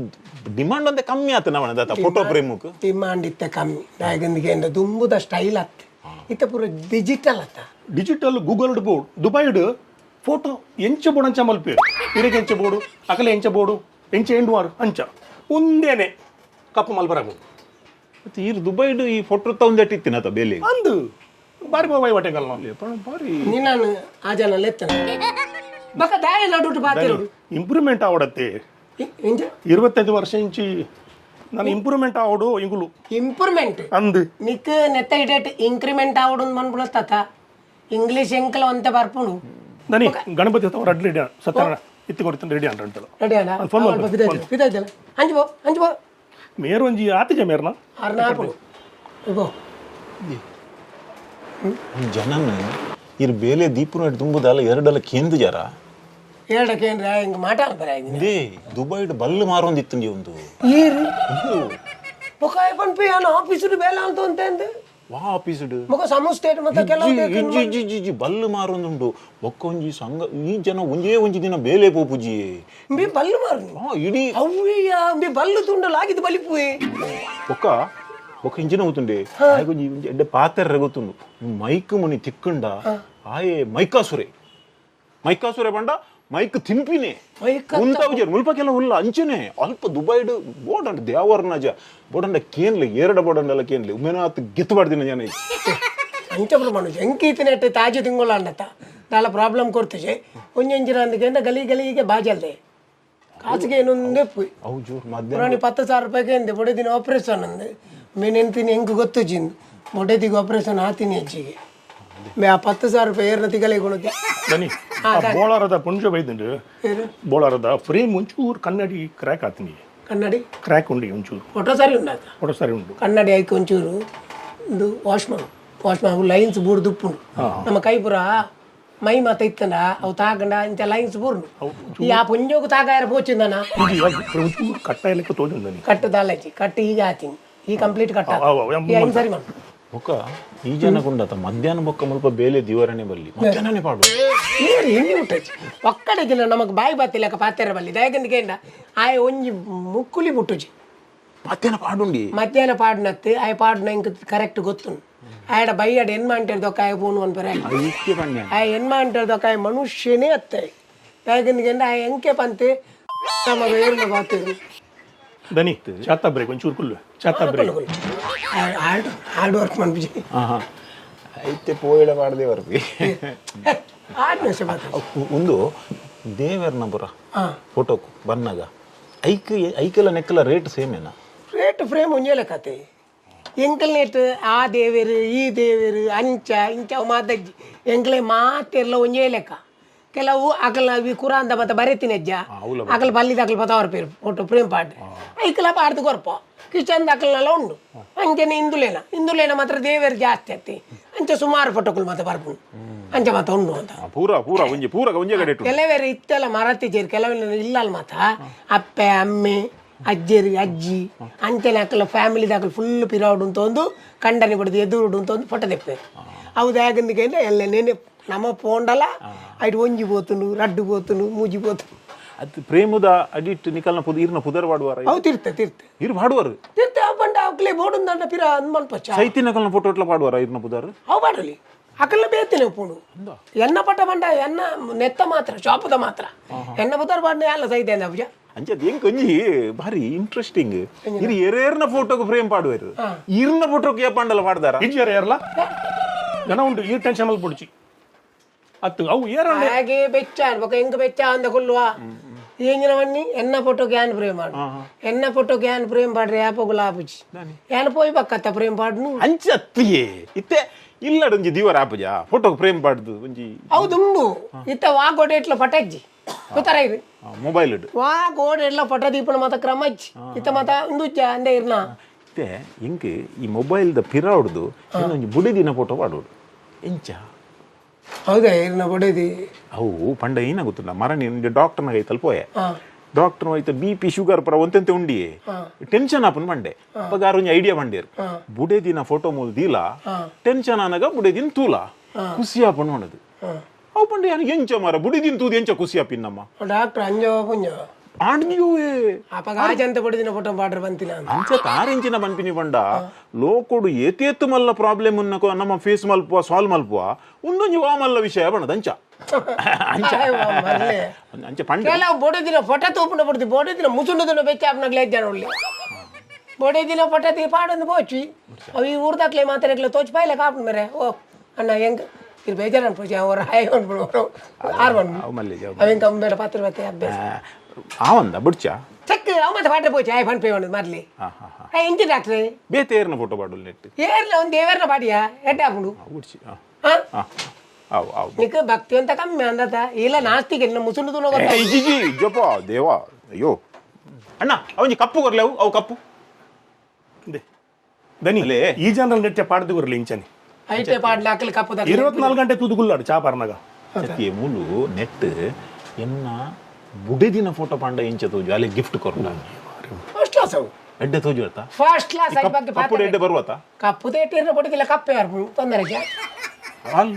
ಡಿಮಾಂಡ್ ಒಂದೇ ಕಮ್ಮಿ ಆತ ನವಣ ದಾತ ಫೋಟೋ ಪ್ರೇಮಕ್ಕೆ. ಡಿಮಾಂಡ್ ಇತ್ತೆ ಕಮ್ಮಿ ದಾಯಗಂದಿಗೆ ದುಂಬುದ ಸ್ಟೈಲ್ ಅತ್ತೆ ಇತ್ತೆ ಪೂರ ಡಿಜಿಟಲ್ ಅತ್ತ. Digital Google board ದುಬೈಡ್ photo ಎಂಚ ಬೋರ್ಡ್ ಅಂಚ ಮಲ್ಪೆ ಇರಗೆ ಎಂಚ ಬೋರ್ಡು ಅಕಲೆ ಎಂಚ ಬೋರ್ಡು ಎಂಚ ಎಂಡುವಾರು ಅಂಚ ಉಂದೇನೆ ಕಪ್ಪು ಮಲ್ಬರಾಗು. ಮತ್ತೆ ಈ ದುಬೈಡ್ ಈ ಫೋಟೋ ತಗೊಂಡೆಟ್ ಇತ್ತಿನ ಆತ ಬೇಲೆ. ಅಂದು ಬಾರಿ ಬಾಯ್ ಹೊಟ್ಟೆಗಲ್ಲ. ಬಾರಿ. ನೀನು ಆ ಜನ ಲೆತ್ತನ ಬಕ ದಾಯ ನಡುಟು ಪಾತಿರೋಡು. ಇಂಪ್ರೂವ್ಮೆಂಟ್ ಆವಡತ್ತೆ. ಎಂಚ? 25 ವರ್ಷ ಇಂಚಿ ನಾನು ಇಂಪ್ರೂವ್ಮೆಂಟ್ ಆವಡು ಇಂಗುಲು. ಇಂಪ್ರೂವ್ಮೆಂಟ್. ಅಂದು. ನಿಕ್ ನೆತ್ತ ಇಡೇಟ್ ಇಂಕ್ರಿಮೆಂಟ್ ಆವಡು ಮನ್ಪುಣ ತಾತ ಇಂಗ್ಲೀಷ್ ಎಂಕಲ ಒಂತೆ ಬರ್ಪುಂಡು. ದನಿ ಗಣಪತಿ ಹತ್ತ ರೆಡಿ ರೆಡಿ ಸತ್ಯನಾರಾಯಣ ಇತ್ತಿ ಕೊಡ್ತಾನೆ ರೆಡಿ ಅಂತ ಅಂತಲ್ಲ. ರೆಡಿ ಅಲ್ಲ? ಫೋನ್ ಮಾಡ್ಬೇಕು. ಬಿದ್ದಾಯ್ತಲ್ಲ ಬಿದ್ದಾಯ್ತಲ್ಲ ಅಂಜು ಬೋ ಅಂಜು ಬೋ. ಮೇರು ಒಂಜಿ ಆತಿಜ ಮೇರ್ನ. ಅರ್ನಾಪುಡು ಇಗೋ. ಜನನ್ ಇರ್ ಬೇಲೆ ದೀಪುನ ತುಂಬುದಲ್ಲ ಎರಡಲ್ಲ ಕೇಂದ್ರ ಜರ. ಎರಡಕ್ಕೆ ಏನ್ರ ಹಿಂಗೆ ಮಾತಾಡ್ತಾರೆ ಇದ್ದೀನಿ. ಇದೇ ದುಬೈಡ್ ಬಲ್ಲು ಮಾರೊಂದಿತ್ತು ಒಂದು. ಏರು ಬೊಕಾಯ ಪನ್ಪಿ ನಾನು ಆಫೀಸ್ ಬೇಲ ಅಂತ ಅಂದು. ವಾ ಆಫೀಸ್ಡ್? ಮುಖ ಸಂಸ್ಥೆ ಮತ್ತೆ ಕೆಲವು ಇಜ್ಜಿ ಇಜ್ಜಿ ಇಜ್ಜಿ ಇಜ್ಜಿ ಬಲ್ಲು ಮಾರೊಂದುಂಡು ಬೊಕ್ಕ ಒಂಜಿ ಸಂಘ ಈ ಜನ ಒಂಜೇ ಒಂಜಿ ದಿನ ಬೇಲೆ ಪೋಪುಜಿ. ಬಿ ಬಲ್ಲು ಮಾರು. ಹಾ ಇಡೀ. ಅವ್ವಯ್ಯ ಬಿ ಬಲ್ಲು ತುಂಡಲ್ ಆಗಿದ್ದು ಬಲಿಪುವೆ. ಬೊಕ್ಕ ಬೊಕ್ಕ ಇಂಜಿನ ಗೊತ್ತುಂಡೆ ಒಂಜಿ ಒಂಜಿ ಎಡ್ಡೆ ಪಾತೆರ್ರೆ ಗೊತ್ತುಂಡು ಮೈಕ್ ಮುನಿ ತಿಕ್ಕಂಡ ಆಯೆ ಮೈಕಾಸುರೆ ಮೈಕಾಸುರೆ ಬಂಡ ಮೈಕ್ ತಿಂಪಿನೆ. ಮೈಕ್ ಉಂತಾವುಜೆ ಮುಲ್ಪ ಕೆಲವು ಉಲ್ಲ ಅಂಚನೆ ಅಲ್ಪ ದುಬೈಡ್ ಬೋರ್ಡ್ ಅಂಡ ದೇವರ್ನಜ ಬೋರ್ಡ್ ಅಂಡ ಕೇನ್ಲೆ ಎರಡ ಬೋರ್ಡ್ ಅಂಡಲ್ಲ ಕೇನ್ಲೆ ಉಮೇನಾತ್ ಗೆತ್ತು ಬಾಡ್ದಿನ ಜನ ಇಜ್ಜಿ. ಅಂಚಪುರ ಮನುಷ್ಯ ಎಂಕೀತಿನೆಟ್ಟೆ ತಾಜಿ ತಿಂಗಳು ಅಂಡತ್ತ ದಾಲ ಪ್ರಾಬ್ಲಮ್ ಕೊಡ್ತಿಜೆ ಒಂಜೊಂಜಿನ ಅಂದಕ್ಕೆ ಗಲಿ ಗಲಿಗೆ ಬಾಜಲ್ದೆ ಕಾಸಿಗೆ ಏನೊಂದೇ ಪುಯ್. ಅವು ಜೋರು ಮಧ್ಯಾಹ್ನ. ಪುರಾಣಿ 10,000 ರೂಪಾಯಿಗೆ ಎಂದೆ ಬೊಡೆದಿನ ಆಪರೇಷನ್ ಅಂದೆ ಮೇನೆಂತೀನಿ ಎಂಕ್ ಗೊತ್ತುಜಿಂದು ಬೊಡೆದಿಗೆ ಆಪರೇಷನ್ ಆತೀನಿ ಅಜ್ಜಿಗೆ ಮೇ ಆ 10,000 ರೂಪಾಯಿ ಏರ್ನ ತಿಗಲೆ ಕೊಡುತ್ತೆ. ದನಿ, ಆ ಬೋಳಾರದ ಪುಂಜ ಬೈದುಂಡು. ಏನು? ಬೋಳಾರದ ಫ್ರೇಮ್ ಒಂಚೂರು ಕನ್ನಡಿ ಕ್ರ್ಯಾಕ್ ಆತೀನಿ. ಕನ್ನಡಿ ಕ್ರ್ಯಾಕ್ ಉಂಡು ಒಂಚೂರು. ಫೋಟೋ ಸರಿ ಉಂಡಾತ? ಫೋಟೋ ಸರಿ ಉಂಡು. ಕನ್ನಡಿ ಐಕ್ ಒಂಚೂರು ಒಂದು ವಾಶ್ ಮಾಡು, ವಾಶ್ ಮಾಡು. ಲೈನ್ಸ್ ಬೂರ್ದು ಉಪ್ಪುಂಡು ನಮ್ಮ ಕೈ ಪೂರ ಮೈ ಮಾತ ಇತ್ತಂಡ ಅವು ತಾಗಂಡ ಇಂಥ ಲೈನ್ಸ್ ಬೂರ್ನು ಈ ಆ ಪುಂಜೋಗು ತಾಗಾರ ಪೋಚಿಂದನ. ಇದು ಇವಾಗ ಒಂಚೂರು ಕಟ್ಟ ಲೆಕ್ಕ ತೋಜುಂಡು ದನಿ. ಕಟ್ಟು ದಾಲಜಿ ಕಟ್ಟು ಈಗ ಆತೀನಿ ಈ ಕಂಪ್ಲೀಟ್ ಕಟ್ಟ. ಅವ್ ಅವ್ ಅವ್ ಈ ಐನ್ ಸರಿ ಮಾಡು. ಬೊಕ್ಕ ಈ ಜನ ಕುಂಡತ ಮಧ್ಯಾಹ್ನ ಬೊಕ್ಕ ಮುಲ್ಪ ಬೇಲೆ ದಿವರಣೆ ಬಲ್ಲಿ ಮಧ್ಯಾಹ್ನನೇ ಪಾಡು. ಏರು ಎಣ್ಣೆ ಮುಟ್ಟಚ್ಚಿ ಒಕ್ಕಡೆ ಜಿಲ್ಲ ನಮಗ್ ಬಾಯಿ ಬತ್ತಿಲ್ಲಕ ಪಾತೆರ ಬಲ್ಲಿ ದಯಗಂದಿಗೆ ಆಯ್ ಒಂಜಿ ಮುಕ್ಕುಲಿ ಮುಟ್ಟುಜಿ. ಮಧ್ಯಾಹ್ನ ಪಾಡುಂಡಿ. ಮಧ್ಯಾಹ್ನ ಪಾಡ್ನತ್ತು ಆಯ್ ಪಾಡ್ನ ಇಂಕ್ ಕರೆಕ್ಟ್ ಗೊತ್ತುಂಡು ಆಯಡ ಬೈಯಡ ಎನ್ ಮಾಂಟೇಳ್ದೊಕ್ಕ ಆಯ್ ಫೋನ್ ಅನ್ಪರೆ. ಇತ್ತೆ ಪಣ್ಯ. ಆಯ್ ಎನ್ ಮಾಂಟೇಳ್ದೊಕ್ಕ ಆಯ್ ಮನುಷ್ಯನೇ ಅತ್ತೆ ದಯಗಂದಿಗೆ ಆಯ್ ಎಂಕೆ ಪಂತೆ ನಮಗ ಏರ್ನ ಬಾತಿರು. ದನಿ, ಚಾತ ಬ್ರೇಕ್ ಒಂಚೂರು Kullu, ಚಾತ break. Hard hard work ಮನ್ಪಿಜಿ. ಆಹಾ ಇತ್ತೆ ಪೋಯಿಡ ಪಾಡದೆ ಬರ್ಪಿ. ಆಡ್ ನಿಮಿಷ ಬಾತು. ಒಂದು ದೇವರ್ನ ಪುರ ಹಾ. ಫೋಟೋಕು ಬನ್ನಾಗ ಐಕ್ ಐಕೆಲ್ಲ ನೆಕ್ಕಲ ರೇಟ್ ಸೇಮ್ ಏನಾ? ರೇಟ್ ಫ್ರೇಮ್ ಒಂಜೇಲೆ ಕತೆ ಎಂಕಲ್ ನೇಟ್ ಆ ದೇವೇರು ಈ ದೇವೇರು ಅಂಚ ಇಂಚ ಅವು ಮಾತಜ್ಜಿ ಎಂಕ್ಲೆ ಮಾತೆಲ್ಲ ಒಂಜೇ ಲೆಕ್ಕ. ಕೆಲವು ಅಕಲ ಅವಿ ಕುರಾಂದ ಮತ್ತೆ ಬರೆತಿನ ಅಜ್ಜ ಅಕಲ್ ಬಲ್ಲಿದ ಅಕಲ್ ಪತವರ ಪೇರು ಫೋಟೋ ಫ್ರೇಮ್ ಪಾಡ್ ಐಕಲ ಪಾಡ್ದು ಕೊರ್ಪ ಕಿಚನ್ ಅಕಲ್ನೆಲ್ಲ ಉಂಡು. ಅಂಚನೆ ಹಿಂದುಲೇನ ಹಿಂದುಲೇನ ಮಾತ್ರ ದೇವೇರು ಜಾಸ್ತಿ ಅತ್ತಿ ಅಂಚ ಸುಮಾರು ಫೋಟೋಗಳು ಮತ್ತೆ ಬರ್ಪುಂಡು ಅಂಚ ಮಾತ ಉಂಡು ಅಂತ. ಪೂರ ಪೂರ ಒಂಜಿ ಪೂರ ಒಂಜೆ ಕಡೆ ಇಟ್ಟು. ಕೆಲವರು ಇತ್ತೆಲ್ಲ ಮರತಿಜೇರು ಕೆಲವೆಲ್ಲ ಇಲ್ಲ ಮಾತ ಅಪ್ಪೆ ಅಮ್ಮೆ ಅಜ್ಜರು ಅಜ್ಜಿ ಅಂಚನೆ ಅಕಲ ಫ್ಯಾಮಿಲಿ ಅಕಲ್ ಫುಲ್ ಪಿರೌಡ್ ಅಂತ ಒಂದು ಕಂಡನಿ ಬಡ್ದು ಎದುರುಡು ಅಂತ ಒಂದು ಫೋಟೋ ತೆಪ್ಪೆ ಅವು ದಾಗಂದಿಗೆ ಎಲ್ಲ ನೆನೆ ನಮ್ಮ ಪೋಂಡಲ ಐಟ್ ಒಂಜಿ ಪೋತುಂಡು ರಡ್ಡು ಪೋತುಂಡು ಮೂಜಿ ಪೋತುಂಡು. ಅದು ಪ್ರೇಮದ ಅಡಿಟ್ ನಿಕಲ್ನ ಪುದ ಇರ್ನ ಪುದರ್ ಪಾಡುವಾರ? ಅವು ತಿರ್ತೆ ತಿರ್ತೆ. ಇರ್ ಪಾಡುವರು. ತಿರ್ತೆ ಅವು ಬಂಡ ಅವಕ್ಲೆ ಬೋಡುಂದಂಡ ಪಿರ ಅಂದ್ ಪಚ್ಚ. ಸೈತಿನ ಕಲ್ನ ಫೋಟೋ ಇಟ್ಲ ಪಾಡುವಾರ ಇರ್ನ ಪುದರ್? ಅವು ಬಾಡಲಿ ಅಕಲ್ನ ಬೇತಿನ ಪೋಂಡು ಎನ್ನ ಪಟ್ಟ ಬಂಡ ಎನ್ನ ನೆತ್ತ ಮಾತ್ರ ಶಾಪದ ಮಾತ್ರ ಎನ್ನ ಪುದರ್ ಬಾಡ್ನೆ ಅಲ್ಲ ಸೈತೆ ಅಂದ ಪೂಜ. ಅಂಚೆ ಅದು ಹೆಂಗ್ ಒಂಜಿ ಭಾರಿ ಇಂಟ್ರೆಸ್ಟಿಂಗ್ ಇರ್ ಎರೇರ್ನ ಫೋಟೋಗೆ ಫ್ರೇಮ್ ಪಾಡುವರು ಇರ್ನ ಫೋಟೋಗೆ ಏಪಾಂಡಲ ಪಾಡ್ದಾರ? ಇಜ್ಜಾರ ಏರ್ಲ ಜನ ಉಂಟು ಈ ಟೆನ್ಷನ್ ಮಲ್ಪ ಪುಡ್ಚಿ ಅತ್ತು ಅವು ಏರ. ಹಾಗೆ ಬೆಚ್ಚ ಅನ್ಬೇಕು ಹೆಂಗ್ ಬೆಚ್ಚ ಅಂದ ಕೊಲ್ಲುವ ಎಂಜಿನವನ್ನಿ ಎನ್ನ ಫೋಟೋಗೆ ಯಾನ್ ಪ್ರೇಮ್ ಮಾಡು ಎನ್ನ ಫೋಟೋಗೆ ಯಾನ್ ಪ್ರೇಮ್ ಪಾಡ್ರಿ ಯಾಪಗುಲ ಆಪುಜಿ ಯಾನ್ ಪೋಯ್ ಪಕ್ಕತ್ತ ಪ್ರೇಮ್ ಪಾಡ್ನು. ಅಂಚೆ ಅತ್ತಿಯೇ ಇತ್ತೆ ಇಲ್ಲಡ ಒಂಜಿ ದಿವರ ಆಪುಜ ಫೋಟೋಗೆ ಫ್ರೇಮ್ ಪಾಡ್ದು ಒಂಜಿ. ಅವು ದುಂಬು ಇತ್ತ ವಾ ಗೋಡೆ ಇಟ್ಲ ಪಟಜ್ಜಿ ಗೊತ್ತರ ಇದು. ಮೊಬೈಲ್ ಇಡು. ವಾ ಗೋಡೆ ಇಟ್ಲ ಪಟ ದೀಪನ ಮಾತ ಕ್ರಮ ಅಜ್ಜಿ ಇತ್ತ ಮಾತ ಉಂದುಜ್ಜ ಅಂದೆ ಇರ್ನ. ಇತ್ತೆ ಇಂಕ್ ಈ ಮೊಬೈಲ್ದ ಪಿರಾಡ್ದು ಇನ್ನೊಂಜಿ ಬುಡಿ ದಿನ ಫೋಟೋ ಪಾಡೋಡು ಎಂಚ? ಹೌದಾ ಇರ್ನ ಬಡದಿ. ಅವು ಪಂಡ ಏನ ಗೊತ್ತಿಲ್ಲ ಮರಣಿ ಡಾಕ್ಟರ್ನ ಕೈ ತಲುಪೋಯೆ. ಹಾ. ಡಾಕ್ಟರ್ ಹೋಯ್ತು B P sugar ಪರ ಒಂತೆಂತೆ ಉಂಡಿಯೇ ಟೆನ್ಷನ್ ಆಪನ್ ಬಂಡೆ ಅಪ್ಪಗ ಒಂಜಿ ಐಡಿಯಾ ಬಂಡೇರು ಬುಡೆ ದಿನ ಫೋಟೋ ಮೂಲ ದೀಲ ಟೆನ್ಷನ್ ಆನಗ ಬುಡೆ ದಿನ ತೂಲ ಖುಷಿ ಆಪನ್ ಮಾಡದು. ಅವು ಪಂಡೆ ಯಾನು ಎಂಚ ಮಾರ ಬುಡಿ ದಿನ ತೂದು ಎಂಚ ಖುಷಿ ಆಪಿನ್ ನಮ್ಮ. ಡಾಕ್ಟರ್ ಅಂಜೋ ಪುಂಜೋ. ಆಂಡ್ಯುವೆ. ಅಪ್ಪಗ ಆಜಂತ ಬಡದಿನ ಫೋಟೋ ಪಾಡ್ರ ಬಂತಿನ. ಅಂಚ ತಾರೆಂಚಿನ ಪನ್ಪಿನಿ ಪಂಡ ಲೋಕೋಡು ಏತೇತು ಮಲ್ಲ ಪ್ರಾಬ್ಲಮ್ ಉನ್ನಕೋ ನಮ್ಮ ಫೇಸ್ ಮಲ್ಪುವ ಸಾಲ್ವ್ ಮಲ್ಪುವ ಉಂದೊಂಜಿ ವಾ ಮಲ್ಲ ವಿಷಯ ಬಣ್ಣದ ಅಂಚ ಅಂಚ ಮರ್ಲೆ. ಅಂಚ ಪಂಡ. ಕೆಲವು ಬೊಡೆ ದಿನ ಫೋಟೋ ತೂಪುನ ಬಡ್ದು ಬೊಡೆ ದಿನ ಮುಸುಂಡು ದಿನ ಬೆಚ್ಚ ಆಪ್ನಗ್ಲೆ ಇದ್ದಾನೆ ಒಳ್ಳೆ ಬೊಡೆ ದಿನ ಫೋಟೋ ತೀ ಪಾಡೊಂದು ಪೋಚಿ ಅವು ಈ ಊರ್ದಾಕ್ಲೆ ಮಾತಾಡಕ್ಲೆ ತೋಚ್ ಪಾಯ್ಲೆ ಕಾಪು ಮೇರೆ ಓ ಅಣ್ಣ ಹೆಂಗ್ ಇದು ಬೇಜಾರು ಅನ್ಪೋಚಿ ಅವ್ರ ಹಾಯ್ ಅನ್ಬಿಡು ಆರು ಬಣ್ಣ. ಅವು ಮಲ್ಲೆ ಜವಾಬ್. ಅವೇನ್ ಕಮ್ಮಿ ಬೇಡ ಪಾತ್ರ ಬತ್ತೆ ಅಭ್ಯಾಸ. ಆವಂದ ಬುಡ್ಚ. ಚೆಕ್ ಅವ ಮತ್ತೆ ಪಾಟ್ರೆ ಪೋಚಿ ಆಯ್ ಫನ್ ಪೇ ಮಾಡೋದು ಮರ್ಲಿ. ಹಾ ಹಾ ಹಾ. ಆ ಇಂಚಿ ಡಾಕ್ಟ್ರೆ. ಬೇತೆ ಏರ್ನ ಫೋಟೋ ಪಾಡೋಲ್ ನೆಟ್. ಏರ್ಲ ಒಂದು ದೇವೇರ್ನ ಪಾಡಿಯಾ ಎಡ್ಡೆ ಆಪುಂಡು. ಬುಡ್ಚಿ ಹಾ. ಹಾ. ಹಾ ಅವು ಅವು. ನಿಕ್ ಭಕ್ತಿ ಅಂತ ಕಮ್ಮಿ ಅಂದತ ಇಲ್ಲ ನಾಸ್ತಿಗೆ ಇನ್ನು ಮುಸುಂಡು ತುನೋ ಗೊತ್ತ. ಏ, ಇಜ್ಜಿ ಜಪ್ಪ ದೇವಾ ಅಯ್ಯೋ ಅಣ್ಣ ಅವಂಜಿ ಕಪ್ಪು ಕೊರ್ಲೆ ಅವು ಅವು ಕಪ್ಪು. ದನಿ ಅಲೇ. ಈ ಜನರಲ್ ನೆಟ್ಟೆ ಪಾಡ್ದು ಕೊರ್ಲಿ ಇಂಚನೆ. ಐಟೆ ಪಾಡ್ಲೆ ಅಕ್ಕಲಿ ಕಪ್ಪು. 24 ಗಂಟೆ ತೂದು ಗುಲ್ಲಾಡು ಚಾ ಪಾರ್ನಾಗ. ಸತ್ಯ ಮೂಲು ನೆಟ್ ಎನ್ನ ಬುಡೆದಿನ ಫೋಟೋ ಪಾಂಡ ಇಂಚ ತೋಜು ಅಲ್ಲಿ ಗಿಫ್ಟ್ ಕೊರ್ಲ. ಫಸ್ಟ್ ಕ್ಲಾಸ್ ಅವು. ಎಡ್ಡೆ ತೋಜು ಆತ. ಫಸ್ಟ್ ಕ್ಲಾಸ್ I ಬಗ್ಗೆ. ಕಪ್ಪು ಎಡ್ಡೆ ಬರುವತ. ಕಪ್ಪು ತೇಟಿರ್ನ ಪೊಡಿದಿಲ್ಲ ಕಪ್ಪೆ ಯಾರು ತೊಂದರೆ. ಅಲ್.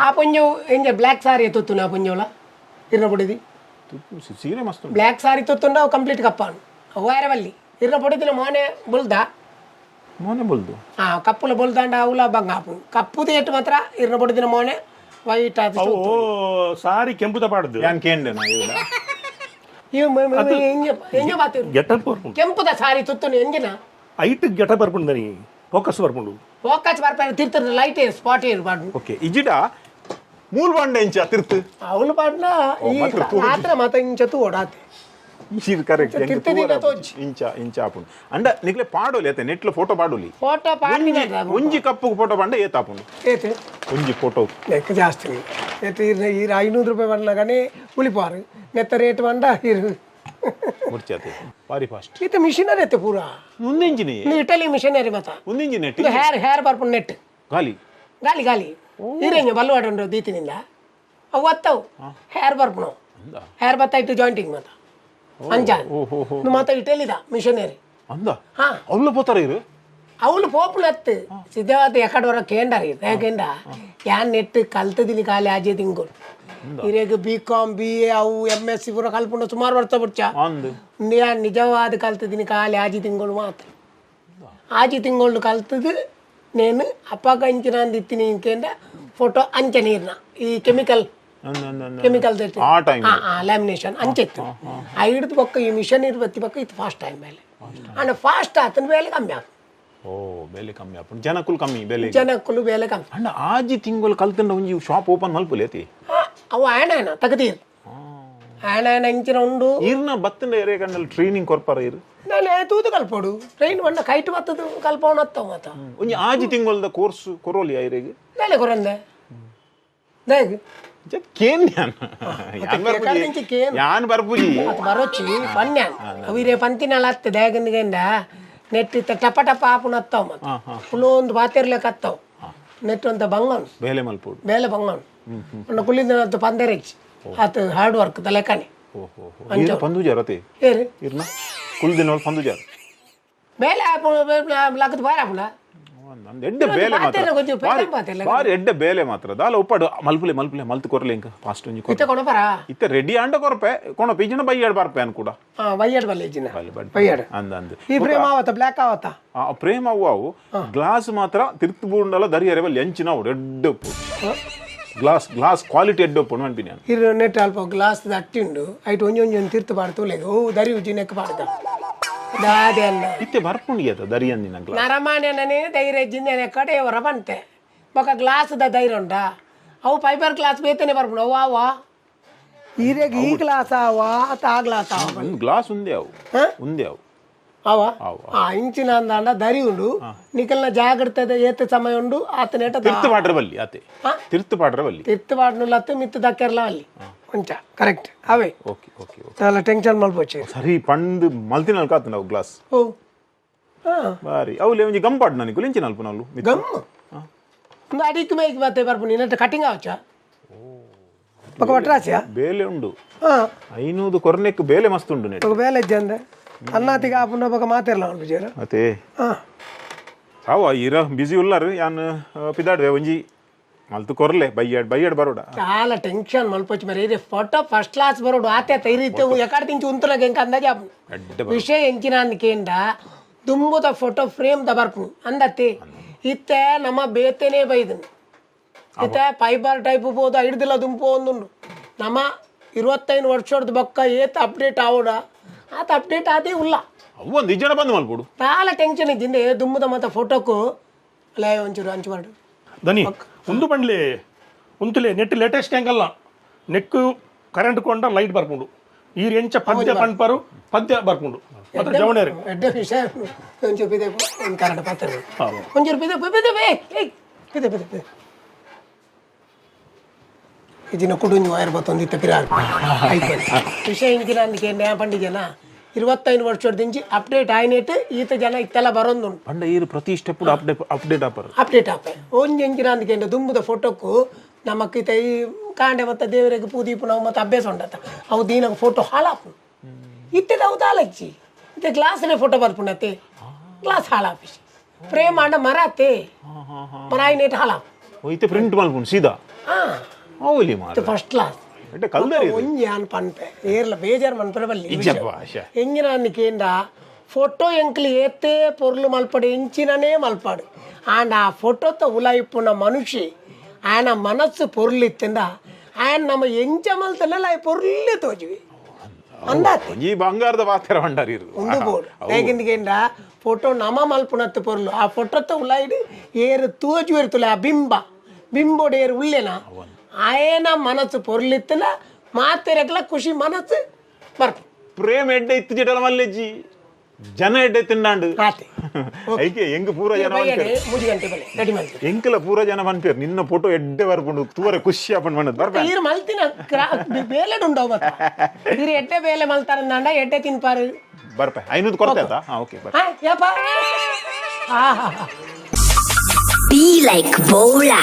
ಆ ಪೊಂಜವು ಎಂಜ ಬ್ಲ್ಯಾಕ್ ಸಾರಿ ತುತ್ತುನ ಆ ಪೊಂಜೋಲ ಇರ್ನ ಪೊಡಿದಿ. ಸೀರೆ ಮಸ್ತ್ ಉಂಟು. ಬ್ಲ್ಯಾಕ್ ಸಾರಿ ತುತ್ತುಂಡ ಅವು ಕಂಪ್ಲೀಟ್ ಕಪ್ಪಾನು ಅವು ವಾರವಲ್ಲಿ ಇರ್ನ ಪೊಡಿದಿನ ಮೋನೆ ಬುಲ್ದ. ಮೋನೆ ಬೊಲ್ದು. ಆ ಕಪ್ಪುಲ ಬೊಲ್ದಾಂಡ ಅವಲ ಬಂಗ ಆಪುಂಡು ಕಪ್ಪು ತೇಟು ಮಾತ್ರ ಇರ್ನ ಪೊಡಿದಿನ ಮೋನೆ ವೈಟ್ ಆದ. ಅವು ಸಾರಿ ಕೆಂಪುದ ಪಾಡ್ದು. ಯಾನ್ ಕೇಂಡೆ ನಾ ಇವ್ನ. ಇವು ಎಂಜ ಎಂಜ ಬಾತಿರು. ಗೆಟಪ್ ಬರ್ಪುಂಡು. ಕೆಂಪುದ ಸಾರಿ ತುತ್ತುನು ಎಂಜಿನ. ಐಟ್ ಗೆಟಪ್ ಬರ್ಪುಂಡು ದನಿ ಫೋಕಸ್ ಬರ್ಪುಂಡು. Focus ಬರ್ಪಾರ ತಿರ್ತಾರೆ light air spot air ಪಾಡು. ಓಕೆ, ಇಜಿಡ ಮೂಲ್ ಬಂಡೆ ಇಂಚ ತಿರ್ತು. ಅವಳು ಪಾಡ್ನ. ಓ, ಈ ಮಾತ್ರ ತೂಜಿ. ರಾತ್ರಿ ಮಾತ ಇಂಚ ತೂಡಾತೆ. ಇದು ಕರೆಕ್ಟ್. ತಿರ್ತದಿನ ತೋಜಿ. ಇಂಚ ಇಂಚ ಆಪುಂಡು. ಅಂಡ ನಿಕ್ಲೆ ಪಾಡೋಲಿ ಅತ್ತೆ, ನೆಟ್ಲ ಫೋಟೋ ಪಾಡೋಲಿ. ಫೋಟೋ ಪಾಡ್ದಿನ. ಒಂಜಿ ಕಪ್ಪು ಫೋಟೋ ಪಂಡ ಏತಾಪುಂಡು? ಏತೆ? ಒಂಜಿ ಫೋಟೋ. ಲೆಕ್ಕ ಜಾಸ್ತಿ ಏತ್? ಇರ್ ಇರ್ 500 ರೂಪಾಯಿ ಬಂದಾಗನೆ ಉಳಿಪಾರು. ನೆತ್ತ ರೇಟ್ ಬಂಡ ಇರು. ಮುರ್ಚಾತೆ ಬಾರಿ ಫಾಸ್ಟ್. ಈತ ಮಿಷಿನರಿ ಐತೆ ಪೂರಾ. ಮುಂದಿಂಜಿನಿ. ಇದು ಇಟಲಿ ಮಿಷನರಿ ಮತ. ಮುಂದಿಂಜಿ ನೆಟ್. ಇದು ಹೇರ್ ಹೇರ್ ಬರ್ಪುಂಡು ನೆಟ್. ಗಾಲಿ. ಗಾಲಿ ಗಾಲಿ ಹೀರೇಂಜ ಬಲ್ವಾಡ ಉಂಡು ದೀತಿನಿಂದ ಅವು ಒತ್ತವು ಹೇರ್ ಬರ್ಪುಣವು. ಅಂದ. ಹೇರ್ ಬತ್ತಾಯ್ತು ಜಾಯಿಂಟಿಂಗ್ ಮತ ಅಂಚ. ಓ ಹೋ ಹೋ. ಮಾತ ಇಟಲಿದ ಮಿಷನರಿ. ಅಂದ. ಹಾ. ಅವ್ಲ ಪೋತಾರ ಇರು. ಅವಳು ಪೋಪುನತ್ತು ಸಿದ್ಧವಾದ ಎಕಡೆ ವರ ಕೇಂಡಾರ ಯಾಕೆಂಡ ಯಾನ್ ನೆಟ್ ಕಲ್ತದಿನಿ ಖಾಲಿ ಆಜೆ ತಿಂಗಳು. ಹಿರಿಯಗ B com B A ಅವು M S C ಪೂರ ಕಲ್ಪುಂಡ ಸುಮಾರು ವರ್ಷ ಬುಡ್ಚ. ಅಂದ್. ಯಾನ್ ನಿಜವಾದ ಕಲ್ತದಿನಿ ಖಾಲಿ ಆಜಿ ತಿಂಗಳು ಮಾತ್ರ. ಆಜಿ ತಿಂಗಳು ಕಲ್ತದು ನೇನು ಅಪ್ಪ ಅಂಚಿನ ಇತ್ತೀನಿ ಕೇಂದ್ರ ಫೋಟೋ ಅಂಚೆ ನೀರ್ನ ಈ ಕೆಮಿಕಲ್. ಅಂದ್ ಅಂದ್ ಅಂದ್. ಕೆಮಿಕಲ್. ಆ ಟೈಮ್. ಲ್ಯಾಮಿನೇಷನ್ ಅಂಚೆತ್ತು. ಆ ಹಿಡಿದು ಬೊಕ್ಕ ಈ ಮಿಷನ್ ಇರ್ಬತ್ತಿ ಬೊಕ್ಕ ಇದು ಫಾಸ್ಟ್ ಟೈಮ್ ಮೇಲೆ ಅಂಡ್ ಫಾಸ್ಟ್ ಆತನ ಬೇಲೆ ಕಮ್ಮಿ ಆತು. ಓ, ಬೆಲೆ ಕಮ್ಮಿ ಆಪುಂಡು, ಜನಕ್ಕುಲ್ ಕಮ್ಮಿ ಬೆಲೆ. ಜನಕ್ಕೂ ಬೇಲೆ ಕಮ್ಮಿ. ಅಣ್ಣ, ಆಜಿ ತಿಂಗಳು ಕಲ್ತಂಡ ಒಂಜಿ ಶಾಪ್ ಓಪನ್ ಮಲ್ಪುಲಿ ಅತಿ. ಆ, ಅವು ಆಯಣ ಆಯಣ ತಗದೀರ್ ಆಯಣ ಆಯಣ ಇಂಚಿನ ಉಂಡು. ಈರ್ನ ಬತ್ತಂಡ ಏರಿಯಾ ಕಂಡಲ್ ಟ್ರೈನಿಂಗ್ ಕೊರ್ಪಾರ ಇರು? ನಾನು ತೂದು ಕಲ್ಪೋಡು. ಟ್ರೈನ್ ಬಣ್ಣ ಕೈಟ್ ಬತ್ತದು ಕಲ್ಪವಣ ಹತ್ತವ ಮಾತ. ಒಂಜಿ ಆಜಿ ತಿಂಗಳದ ಕೋರ್ಸ್ ಕೊರೋಲಿ ಐರೆಗ್. ಬೇಲೆ ಕೊರಂದೆ ದೇಗ್. ಕೇನ್ ಯಾನ್ ಯಾನ್ ಎಕಡೆ ಕೇನ್. ಯಾನ್ ಬರ್ಪುಜಿ. ಅದು ಬರೋಚಿ ಪನ್ಯಾನ್ ಅವು ಇರೇ ಪಂತಿನಲ್ಲ ಹತ್ತು ದೇಗಂದ ನೆಟ್ ಇತ್ತ ಟಪ ಟಪ ಆಪುನ ಹತ್ತವ ಮತ್ತ ಕುಲೊಂದು ಬಾತಿರ್ಲಿಕ್ಕೆ ಹತ್ತವು ನೆಟ್ ಅಂತ ಬಂಗನ್. ಬೇಲೆ ಮಲ್ಪೋಡು. ಬೇಲೆ ಬಂಗನ್ ಅಣ್ಣ ಕುಲ್ಲಿಂದ ಪಂದೆರೆಚ್ಚಿ ಆತು ಹಾರ್ಡ್ ವರ್ಕ್ ತಲೆಕಾನೆ. ಓಹೋ, ಇರ್ನ ಪಂದುಜಾರ ಅತೆ. ಏರು? ಇರ್ನ ಕುಲ್ದಿನ ಪಂದುಜಾರ. ಬೇಲೆ ಲಕ್ಕದ ಬಾರ ಆಪುನ. ನಂದು ಎಡ್ಡೆ ಬೇಲೆ ಮಾತ್ರ. ಬಾತೆಲ್ಲ ಕೊಂಚ ಬಾರಿ ಪೆದ್ದ ಬಾತೆಲ್ಲ. ಬಾರಿ ಎಡ್ಡೆ ಬೇಲೆ ಮಾತ್ರ ದಾಲ ಉಪ್ಪಾಡು ಮಲ್ಪುಲೆ ಮಲ್ಪುಲೆ ಮಲ್ತು ಕೊರ್ಲೆ ಇಂಕ ಫಾಸ್ಟ್ ಒಂಜಿ ಕೊರ್ಲೆ. ಇತ್ತ ಕೊಣಪರ. ಇತ್ತೆ ರೆಡಿ ಆಂಡ ಕೊರಪೆ ಕೊಣ ಪಿಜಿನ ಬೈಯಾಡ್ ಬರ್ಪೆ ಅನ್ ಕೂಡ. ಹಾ, ವೈಯಡ್ ಬಲ್ಲೆ ಇಜ್ಜಿನ. ಬಲ್ಲೆ, ಬಲ್ಲೆ. ವೈಯಡ್. ಅಂದ ಅಂದ್. ಈ ಫ್ರೇಮ್ ಆವತ್ತ ಬ್ಲ್ಯಾಕ್ ಆವತ್ತ? ಆ ಪ್ರೇಮ ಅವು ಅವು ಗ್ಲಾಸ್ ಮಾತ್ರ ತಿರ್ತು ಬೂಂಡಲ ದರಿಯರೆ ಬಲ್ಲಿ ಎಂಚಿನ ಅವು ಎಡ್ಡೆ ಉಪ್ಪು glass glass quality ಎಡ್ಡೆ ಉಪ್ಪು ಅನ್ಪಿನಿ ನಾನು. ಇರು ನೆಟ್ ಅಲ್ಪ ಗ್ಲಾಸ್ ಅಟ್ಟಿ ಉಂಡು ಐಟ್ ಒಂಜಿ ಒಂಜಿ ಒಂಜಿ ತಿರ್ತು ಪಾಡ್ತು ಉಲ್ಲೇಗ. ಓ ದರಿ ಉಜ್ಜಿ ನೆಕ್ ಪಾಡ್ದ ದಾದೆ ಅಲ್ಲ. ಇತ್ತೆ ಬರ್ಪುಂಡು ಆತ ದರಿಯಂದಿನ ಗ್ಲಾಸ್. ನರಮಾನ್ಯನೇ ಧೈರ್ಯ ಜಿಂದನೆ ಕಡೆ ಹೊರ ಬಂತೆ ಬೊಕ ಗ್ಲಾಸ್ದ ಧೈರ್ಯ ಉಂಟಾ? ಅವು ಫೈಬರ್ ಗ್ಲಾಸ್ ಬೇತನೆ ಬರ್ಪುಂಡು ಅವು ಅವ ಈರೆಗ್ ಈ ಗ್ಲಾಸ್ ಆವ ಅತ್ತ ಆ ಗ್ಲಾಸ್ ಆವ? ಒಂದು ಗ್ಲಾಸ್ ಉಂದೆ ಅವು. ಹಾ? ಉಂದೆ ಅವು. ಅವ. ಅವು. ಆ ಇಂಚಿನ ಅಂದಾಂಡ ದರಿ ಉಂಡು ನಿಕಲ್ನ ಜಾಗ್ರತೆ ಏತ ಸಮಯ ಉಂಡು ಆತನೇಟ. ತಿರ್ತು ಪಾಡ್ರೆ ಬಲ್ಲಿ ಆತೆ. ಹಾ? ತಿರ್ತು ಪಾಡ್ರೆ ಬಲ್ಲಿ. ತಿರ್ತು ಪಾಡ್ನುಲತ್ತು ಮಿತ್ತು ದಕ್ಕೆರ್ಲ ಅಲ್ಲಿ ಒಂಚ ಕರೆಕ್ಟ್ ಅವೇ. Okay okay okay. చాలా ಟೆನ್ಷನ್ ಮಲ್ಪೊಚ್ಚಿ. ಸರಿ ಪಂದ್ ಮಲ್ತಿನಲ್ ಕಾತುಂಡು ಅವು ಗ್ಲಾಸ್. ಓ ಹಾ. ಬಾರಿ ಅವು ಒಂಜಿ ಗಮ್ ಪಾಡ್ ನನಗೆ ಲಿಂಚಿನ ಅಲ್ಪ ನಲ್ಲು. ಗಮ್ ಒಂದು ಅಡಿಕ್ ಮೇಕ್ ಮತ್ತೆ ಬರ್ಪುಂಡು ನಿನ್ನ ಕಟಿಂಗ್ ಆವಚ್ಚ ఒక వట్రాసియా. ಬೇಲೆ ಉಂಡು. 500 ಕೊರ್ನೆಕ್ ಬೇಲೆ ಮಸ್ತ್ ಉಂಡು ನೆಟ್. ఒక ಬೇಲೆ ಇಜ್ಜಂದೆ ಅನ್ನಾತಿಗೆ ಆಪುಂಡ ಬೊಕ ಮಾತೆರ್ಲ ಮಲ್ಪುಜೆರ್. ಅತೆ. ಹಾ. ಅವ ಇರ ಬಿಸಿ ಉಲ್ಲಾರು ಯಾನ್ ಪಿದಾಡ್ವೆ ಒಂಜಿ ಮಲ್ತು ಕೊರ್ಲೆ ಬೈಯಾಡ್ ಬೈಯಾಡ್ ಬರೋಡ. చాలా టెన్షన్ మల్పొచ్చి మరి ఇది photo first class బరోడు ఆతే తైరితే ఎక్కడ నుంచి ఉంటున్నాక ఇంకా అందాజ. ಎಡ್ಡೆ. ವಿಷಯ ಎಂಚಿನಾಂದಿಕೇಂಡ ದುಂಬುದ photo frame the ಬರ್ಪು ಅಂದತ್ತಿ. ಇತ್ತೆ ನಮ್ಮ ಬೇತೆನೇ ಬೈದನು. ಇತ್ತೆ ಫೈಬರ್ ಟೈಪ್ ಪೋದು ಹಿಡ್ದಿಲ್ಲ ದುಂಪು ಒಂದುಂಡು. ನಮ್ಮ 25 ವರ್ಷದ ಬೊಕ್ಕ ಏತ್ ಅಪ್ಡೇಟ್ ಆವಡ ಆತ ಅಪ್ಡೇಟ್ ಆದೇ ಉಲ್ಲ. ಅವು ಒಂದು ಇಜ್ಜನ ಬಂದು ಮಲ್ಪೊಡು. చాలా ಟೆನ್ಷನ್ ಇದ್ದಿಂದೆ ದುಂಬುದ ಮತ್ತೆ ಫೋಟೋಕು ಅಲ್ಲ ಒಂಚೂರು ಅಂಚು ಮಾಡು. ದನಿ ಉಂದು ಬಂಡ್ಲಿ ಉಂತುಲೆ ನೆಟ್ ಲೇಟೆಸ್ಟ್ ಹೆಂಗಲ್ಲ ನೆಕ್ ಕರೆಂಟ್ ಕೊಂಡ ಲೈಟ್ ಬರ್ಪುಂಡು ಈರ್ ಎಂಚ ಪದ್ಯ ಪನ್ಪರು ಪದ್ಯ ಬರ್ಪುಂಡು ಮಾತ್ರ ಜವಣೇರು. ಎಡ್ಡೆ ವಿಷಯ. ಒಂಚೂರು ಪಿದೆ ಒಂದು ಕನ್ನಡ ಪಾತ್ರ ಒಂಚೂರು ಪಿದೆ ಪಿದೆ ಏಯ್ ಪಿದೆ ಪಿದೆ ಪಿದೆ ಇದಿನ ಕುಡುಂಜು ವೈರ್ ಬತ್ತೊಂದು ಪಿರಾರ್ ಆಯ್ತು. ವಿಷಯ ಇಂಚಿನ ಅಂದಿಕೆ ಪಂಡಿಜನ 25 ವರ್ಷದಿಂಚಿ ಅಪ್ಡೇಟ್ ಆಯ್ನೇಟ್ ಈತ ಜನ ಇತ್ತೆಲ್ಲ ಬರೋಂದುಂಡು. ಪಂಡ ಈರು ಪ್ರತಿ step update update offer. Update ಆಪೆ ಒಂಜಿ ಎಂಚಿನ ಅಂದಿಕೆ ದುಂಬುದ ಫೋಟೋಕು ನಮಕ್ ಇತ್ತ ಈ ಕಾಂಡೆ ಮತ್ತು ದೇವರಿಗೆ ಪೂದೀಪು ನಾವು ಮತ್ತು ಅಭ್ಯಾಸ ಉಂಡತ್ತ ಅವು ದೀನಗ ಫೋಟೋ ಹಾಳಾಪು ಇತ್ತೆದ ಅವು ದಾಲಚ್ಚಿ. ಇತ್ತೆ ಗ್ಲಾಸ್ನೇ ಫೋಟೋ ಬರ್ಪುಂಡತ್ತೆ ಗ್ಲಾಸ್ ಹಾಳಾಪಿಸಿ ಪ್ರೇಮ್ ಆಂಡ ಮರ ಅತ್ತೆ ಮರ ಆಯ್ನೇಟ್ ಹಾಳಾಪು. ಇತ್ತೆ ಪ್ರಿಂಟ್ ಮಲ್ಪುಂಡು ಸೀದಾ. ಹಾಂ. ಅವಲಿ ಮಾರ. First class. ಎಡ್ಡೆ ಕಲ್ದರಿ ಇದು. ಒಂಜಿ ಯಾನ್ ಪನ್ಪೆ ಏರ್ಲ ಬೇಜಾರು ಮನ್ಪರೆ ಬಲ್ಲಿ. ಇಜ್ಜಪ್ಪ ಆಶಾ. ಎಂಜಿನ ಕೇಂಡ ಫೋಟೋ ಎಂಕ್ಲು ಏತೇ ಪೊರ್ಲು ಮಲ್ಪಡು ಎಂಚಿನನೇ ಮಲ್ಪಾಡು ಆಂಡ ಆ ಫೋಟೋತ ಉಲಾಯಿಪ್ಪುನ ಮನುಷ್ಯ ఆయన మనస్సు పొర్లు ఇత్తింద ఆయన నమ్మ ఎంచ మల్తల పొర్లే తోచివి. ಅಂದಾತೆ. ಒಂಜಿ ಬಂಗಾರದ ಪಾತೆರ ಪಂಡಾರ್ ಇರು. ಉಂದು ಬೋಡು. ಹೇಗಿಂದ ಫೋಟೋ ನಮ ಮಲ್ಪುನತ್ತು ಪೊರ್ಲು. ಆ ಫೋಟೋತ ಉಲಾಯಿಡ್ ಏರು ತೋಜು ಇರ್ತುಲೆ, ಆ ಬಿಂಬ ಬಿಂಬೋಡು ಏರು ಉಲ್ಲೇನ, ಆಯನ ಮನಸ್ಸು ಪೊರ್ಲಿತ್ತಲ, ಮಾತೆರಕ್ಲ ಖುಷಿ ಮನಸ್ಸು ಬರ್ಪು. ಪ್ರೇಮ್ ಎಡ್ಡೆ ಇತ್ತು ಜಿಡಲ ಮಲ್ಲೆಜ್ಜಿ, ಜನ ಎಡ್ಡೆ ತಿಂಡಾಂಡು. ಆತೆ. ಐಕೆ ಎಂಗ್ ಪೂರ ಜನ ಪನ್ಪೆರ್. 3 ಗಂಟೆ ಬಲೆ ರೆಡಿ ಮಲ್ತಿ. ಎಂಕಲ ಪೂರ ಜನ ಪನ್ಪೇರ್, ನಿನ್ನ ಫೋಟೋ ಎಡ್ಡೆ ಬರ್ಪುಂಡು, ತೂವರೆ ಖುಷಿ ಆಪುಂಡು ಪಂಡದ್ ಬರ್ಪೆ. ಈರು ಮಲ್ತಿನ ಬೇಲೆಡ್ ಉಂಡವು ಬತ್ತ. ಈರು ಎಡ್ಡೆ ಬೇಲೆ ಮಲ್ತಾರಂದಾಂಡ ಎಡ್ಡೆ ತಿನ್ಪಾರು. ಬರ್ಪೆ, 500 ಕೊರತೆ ಆತಾ? ಹಾ, ಓಕೆ, ಬರ್ಪೆ. ಹಾ ಯಪ್ಪ, ಆಹಾ. Be like Bola.